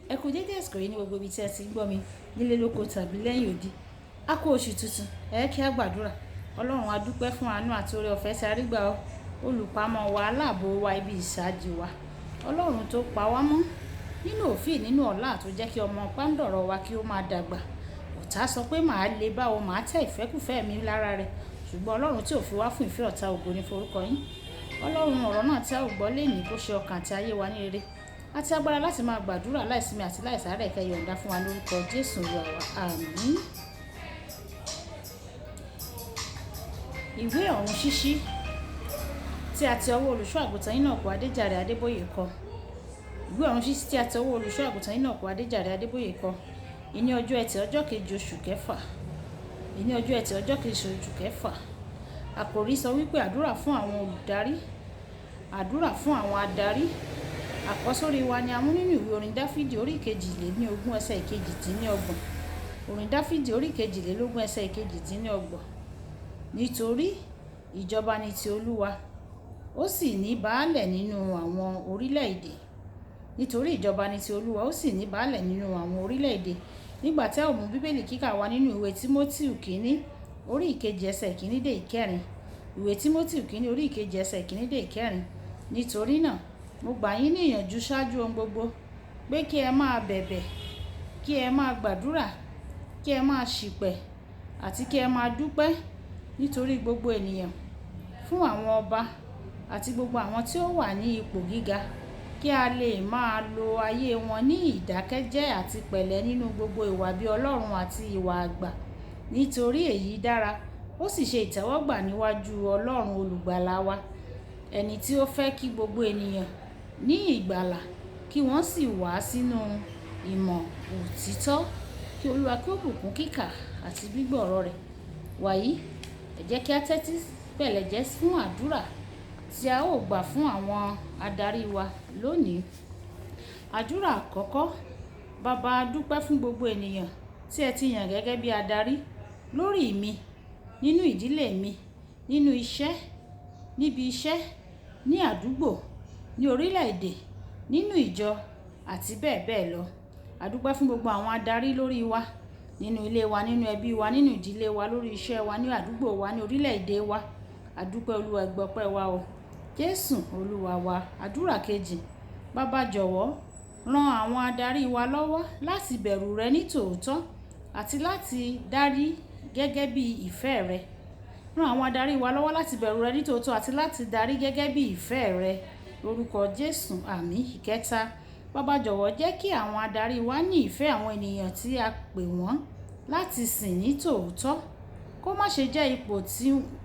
Ẹ kú dédé àsìkò yìí ní gbogbo ibi tí ẹ ti ń gbọ́ mi nílé lóko tàbí lẹ́yìn odi. A kú oṣù tuntun, ẹ kí a gbàdúrà. Ọlọ́run a dúpẹ́ fún àánú àti oore ọ̀fẹ́ tí a rí gbà ọ́. Olùpamọ́ wa, aláàbò wa, ibi ìsádi wa. Ọlọ́run tó pa wá mọ́ nínú òfin nínú ọlá tó jẹ́ kí ọmọ pàǹdọ̀rọ̀ wa kí ó máa dàgbà. Ọ̀tá sọ pé màá le bá o, màá tẹ ìfẹ́kúfẹ̀ẹ́ mi lára rẹ̀. Ṣùgbọ́n Ọlọ́run tí ò fi wá fún ìfẹ́ ọ̀tá, ògo ní forúkọ yín. Ọlọ́run, ọ̀rọ̀ náà tí a ò gbọ́ lénìí kó ṣe ọkàn àti ayé wa ní rere. Àti agbára láti máa gbàdúrà láìsinmi àti láìsàárẹ̀ kẹ́ yọ̀ǹda fún wa lórúkọ Jésù Olúwa wa. Àmín. Ìwé ọ̀run ṣíṣí tí a ti ọwọ́ olùṣọ́ àgùntàn Enoch Adéjàre Adébóyè kọ. Ìwé ọ̀run ṣíṣí tí a ti ọwọ́ olùṣọ́ àgùntàn Enoch Adéjàre Adébóyè kọ. Ìní ọjọ́ Ẹtì ọjọ́ kejì oṣù kẹfà. Ìní ọjọ́ Ẹtì ọjọ́ kejì oṣù kẹfà. Àkòrí sọ wípé àdúrà fún àwọn olùdarí, àdúrà fún àwọn adarí. Àkọ́sórí wa ni a mú nínú ìwé orin Dáfídì orí 22 ẹsẹ̀ 28. Orin Dáfídì orí 22 ẹsẹ̀ 28. Nítorí ìjọba ni ti Olúwa, ó sì ní baálẹ̀ nínú àwọn orílẹ̀-èdè. Nítorí ìjọba ni ti Olúwa, ó sì ní baálẹ̀ nínú àwọn orílẹ̀-èdè. Nígbà tí a ó mú Bíbélì kíkà wa nínú ìwé Tímótíù kínní orí ìkejì ẹsẹ̀ kínní dé ìkẹrin. Ìwé Tímótíù kínní orí ìkejì ẹsẹ̀ kínní dé ìkẹrin. Nítorí náà, mo gbà yín ní ìyànjú ṣáájú ohun gbogbo pé kí ẹ máa bẹ̀bẹ̀, kí ẹ máa gbàdúrà, kí ẹ máa ṣìpẹ̀ àti kí ẹ máa dúpẹ́ nítorí gbogbo ènìyàn, fún àwọn ọba àti gbogbo àwọn tí ó wà ní ipò gíga, kí a lè máa lo ayé wọn ní ìdákẹ́jẹ́ àti pẹ̀lẹ́ nínú gbogbo ìwà bí Ọlọ́run àti ìwà àgbà. Nítorí èyí dára, ó sì ṣe ìtẹ́wọ́gbà níwájú Ọlọ́run olùgbàlà wa, ẹni tí ó fẹ́ kí gbogbo ènìyàn ní ìgbàlà kí wọ́n sì wá sínú ìmọ̀ òtítọ́. Kí Olúwa kí ó bùkún kíkà àti gbígbọ́ ọ̀rọ̀ rẹ̀. Wàyí, ẹ jẹ́ kí a tẹ́tí bẹ̀lẹ̀jẹ́ fún àdúrà tí a ó gbà fún àwọn adarí wa lónìí. Àdúrà àkọ́kọ́. Baba, a dúpẹ́ fún gbogbo ènìyàn tí ẹ ti yàn gẹ́gẹ́ bí adarí lórí mi, nínú ìdílé mi, nínú iṣẹ́, níbi iṣẹ́, ní àdúgbò, ní orílẹ̀-èdè, nínú ìjọ àti bẹ́ẹ̀ bẹ́ẹ̀ lọ. A dúpẹ́ fún gbogbo àwọn adarí lórí wa, nínú ilé wa, nínú ẹbí wa, nínú ìdílé wa, lórí iṣẹ́ wa, ní àdúgbò wa, ní orílẹ̀-èdè wa. A dúpẹ́ Olúwa, ẹ gbọpẹ́ wa o. Jésù Olúwa wa. Àdúrà kejì. Baba, jọ̀wọ́ rán àwọn adarí wa lọ́wọ́ láti bẹ̀rù rẹ ní tòótọ́ àti láti darí gẹ́gẹ́ bí ìfẹ́ rẹ. Rán àwọn adarí wa lọ́wọ́ láti bẹ̀rù rẹ ní tòótọ́ àti láti darí gẹ́gẹ́ bí ìfẹ́ rẹ. Lórúkọ Jésù. Àmín. Ìkẹta. Baba, jọ̀wọ́ jẹ́ kí àwọn adarí wa ní ìfẹ́ àwọn ènìyàn tí a pè wọ́n láti sìn ní tòótọ́. Kó má ṣe jẹ́ ipò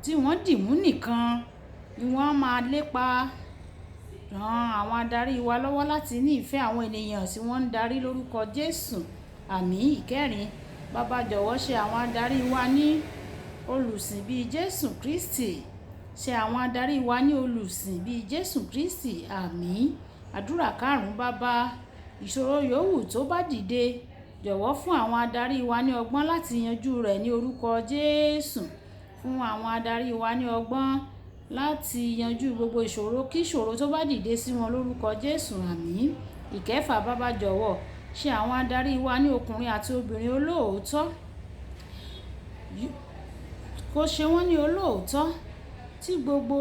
tí wọ́n dì mú nìkan ni wọ́n máa lépa. Rán àwọn adarí wa lọ́wọ́ láti ní ìfẹ́ àwọn ènìyàn tí wọ́n ń darí lórúkọ Jésù. Àmín. Ìkẹrin. Baba, jọ̀wọ́ ṣe àwọn adarí wa ní olùsìn bí Jésù Kristi. Ṣe àwọn adarí wa ní olùsìn bí Jésù Kristi. Àmín. Àdúrà karùn-ún. Baba, ìṣòro yòówù tó bá dìde, jọ̀wọ́ fún àwọn adarí wa ní ọgbọ́n láti yanjú rẹ̀ ní orúkọ Jésù. Fún àwọn adarí wa ní ọgbọ́n láti yanjú gbogbo ìṣòro kí ìṣòro tó bá dìde sí wọn lórúkọ Jésù. Àmín. Ìkẹfà. Baba, jọ̀wọ́ ṣe àwọn adarí wa ní ọkùnrin àti obìnrin olóòótọ́. Kó ṣe wọ́n ní olóòótọ́ tí gbogbo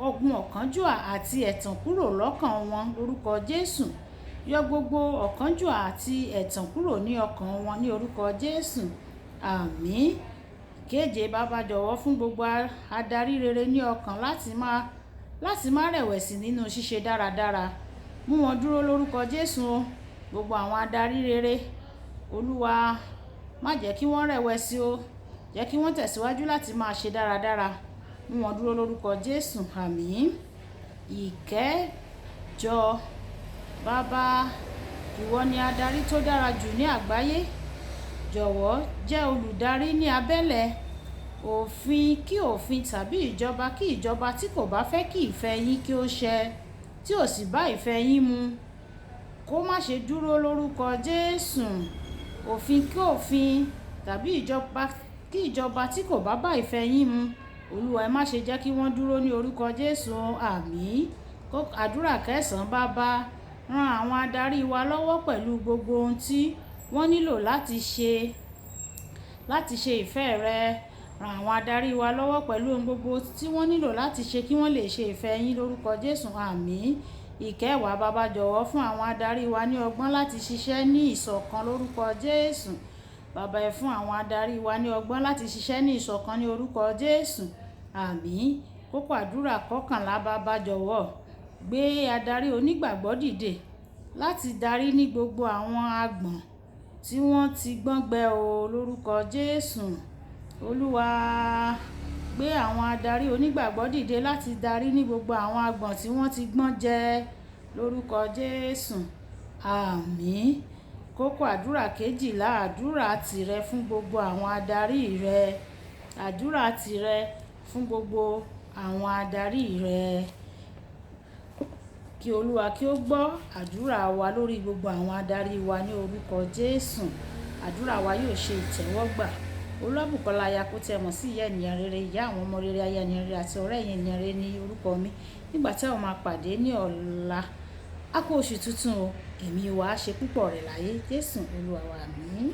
ọgbọ́n ọ̀kánjúà àti ẹ̀tàn kúrò lọ́kàn wọn lórúkọ Jésù. Yọ gbogbo ọ̀kánjúà àti ẹ̀tàn kúrò ní ọkàn wọn ní orúkọ Jésù. Àmín. Ìkeje. Baba, jọ̀wọ́ fún gbogbo adarí rere ní ọkàn láti má rẹ̀wẹ̀sì nínú ṣíṣe dáradára. Mú wọn dúró lórúkọ Jésù o. Gbogbo àwọn adarí rere, Olúwa má jẹ́ kí wọ́n rẹ̀wẹ̀sì o. Jẹ́ kí wọ́n tẹ̀síwájú láti máa ṣe dáradára. Mú wọn dúró lórúkọ Jésù. Àmín. Ìkẹjọ. Baba, ìwọ ni adarí tó dára jù ní àgbáyé. Jọ̀wọ́ jẹ́ olùdarí ní abẹ́lẹ̀ òfin kí òfin tàbí ìjọba kí ìjọba tí kò bá fẹ́ kí ìfẹ́ yín kí ó ṣẹ, tí ò sì bá ìfẹ́ yín mu, kó má ṣe dúró lórúkọ Jésù. Òfin kí òfin tàbí ìjọba kí ìjọba tí kò bá bá ìfẹ́ yín mu, Olúwa ẹ má ṣe jẹ́ kí wọ́n dúró ní orúkọ Jésù. Àmín. Àdúrà kẹsàn-án. Baba, Ran àwọn adarí wa lọ́wọ́ pẹ̀lú gbogbo ohun tí wọ́n nílò láti ṣe ìfẹ́ rẹ. Ran àwọn adarí wa lọ́wọ́ pẹ̀lú ohun gbogbo tí wọ́n nílò láti ṣe kí wọ́n lè ṣe ìfẹ́ yín lórúkọ Jésù. Àmín. Ìkẹwàá, Baba jọ̀wọ́ fún àwọn adarí wa ní ọgbọ́n láti ṣiṣẹ́ ní ìṣọ̀kan lórúkọ Jésù. Baba, ẹ fún àwọn adarí wa ní ọgbọ́n láti ṣiṣẹ́ ní ìṣọ̀kan ní orúkọ Jésù. Àmín. Kókó àdúrà kọkànlá, Baba jọ̀wọ́ gbé adarí onígbàgbọ́ dìde láti darí ní gbogbo àwọn agbọ̀n tí wọ́n ti gbọ́ngbẹ o lórúkọ Jésù. Olúwa, gbé àwọn adarí onígbàgbọ́ dìde láti darí ní gbogbo àwọn agbọ̀n tí wọ́n ti gbọ́n jẹ lórúkọ Jésù. Àmín. Kókó àdúrà kejìlá, àdúrà tìrẹ fún gbogbo àwọn adarí rẹ. Àdúrà tìrẹ fún gbogbo àwọn adarí rẹ. Kí Olúwa kí ó gbọ́ àdúrà wa lórí gbogbo àwọn adarí wa ní orúkọ Jésù. Àdúrà wa yóò ṣe ìtẹ́wọ́gbà. Olúwabùkọ́lá aya kó tí ẹ mọ̀ sí ìyá ènìyàn rere, ìyá àwọn ọmọ rere, aya ènìyàn rere àti ọ̀rẹ́ ènìyàn rere ní orúkọ mi. Nígbà tí a ó máa pàdé ní ọ̀la, a kú oṣù tuntun o, ẹ̀mí wa á ṣe púpọ̀ rẹ̀ láyé. Jésù Olúwa wa, àmín.